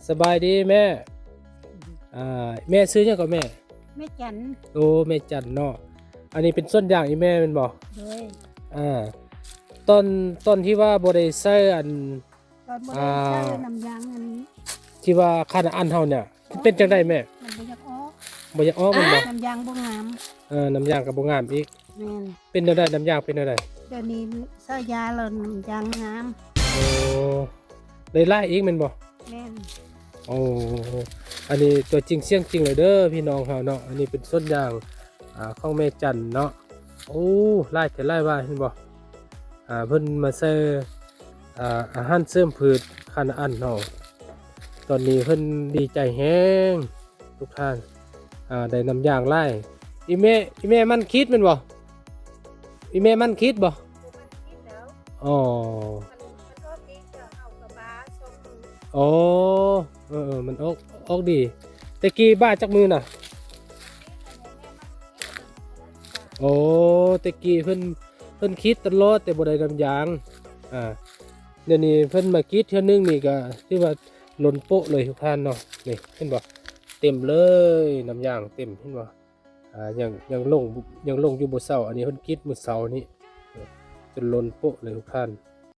ສະບາຍດີແມ່. ອ່າ ແມ່ຊື່ຫຍັງກໍແມ່? ແມ່ຈັນ. ໂອ້ ແມ່ຈັນເນາະ. ອັນນີ້ເປັນສວນຢາງອີ່ແມ່ແມ່ນບໍ່? ໂດຍ. ອ່າ ຕອນ ຕອນທີ່ວ່າບໍ່ໄດ້ໃຊ້ອັນ ຕອນບໍ່ໄດ້ໃຊ້ ອ່າ ນ້ຳຢາງອັນ ທີ່ວ່າຄານາອັນເຮົານີ້ ເປັນຈັ່ງໃດແມ່? ມັນບໍ່ຢາກອອກ. ບໍ່ຢາກອອກແມ່ນບໍ່? ນ້ຳຢາງບໍ່ງາມ. ເອີ ນ້ຳຢາງກໍບໍ່ງາມອີກ. ແມ່ນ. ເປັນແນວໃດ? ນ້ຳຢາງເປັນແນວໃດ? ດຽວນີ້ໃຊ້ຢາແລ້ວນ້ຳຢາງງາມ. ໂອ້ ໄດ້ຫຼາຍອີກແມ່ນບໍ່? ແມ່ນ. ໂອ້ ອັນນີ້ຕົວຈິງສຽງຈິງເລີຍເດີພີ່ນ້ອງເຮົາເນາະ. ອັນນີ້ເປັນສວນຢາງ ອ່າ ຂອງແມ່ຈັນເນາະ. ໂອ້ ຫຼາຍແທ້ຫຼາຍວ່າ ເຫັນບໍ່? ອ່າ ເພິ່ນມາໃສ່ ອ່າ ອາຫານເສີມພືດຄານາອັນເຮົາ. ຕອນນີ້ເພິ່ນດີໃຈແຮງທຸກທ່ານ. ອ່າ ໄດ້ນ້ຳຢາງຫຼາຍ. ອີ່ແມ່ ອີ່ແມ່ມັນຂີດແມ່ນບໍ່? ອີ່ແມ່ມັນຂີດບໍ່? ອໍ ອໍ ເອີໆ ມັນອອກ ອອກດີ. ແຕ່ກີ້ບາດຈັກມື້ນະ? ໂອ້ ແຕ່ກີ້ເພິ່ນ ເພິ່ນຂີດຕະຫຼອດ ແຕ່ບໍ່ໄດ້ນ້ຳຢາງ. ອ່າ ດຽວນີ້ເພິ່ນມາຂີດເທື່ອໜຶ່ງນີ້ກໍຖືວ່າລົ້ນໂປະເລີຍທຸກທ່ານເນາະ. ນີ້ເຫັນບໍ່? ເຕັມເລີຍ ນ້ຳຢາງເຕັມ ເຫັນບໍ່? ອ່າ ຍັງ ຍັງລົງ ຍັງລົງຢູ່ບໍ່ເຊົາ. ອັນນີ້ເພິ່ນກີດມື້ເຊົ້ານີ້ ຈົນລົ້ນໂປະເລີຍທຸກທ່ານ.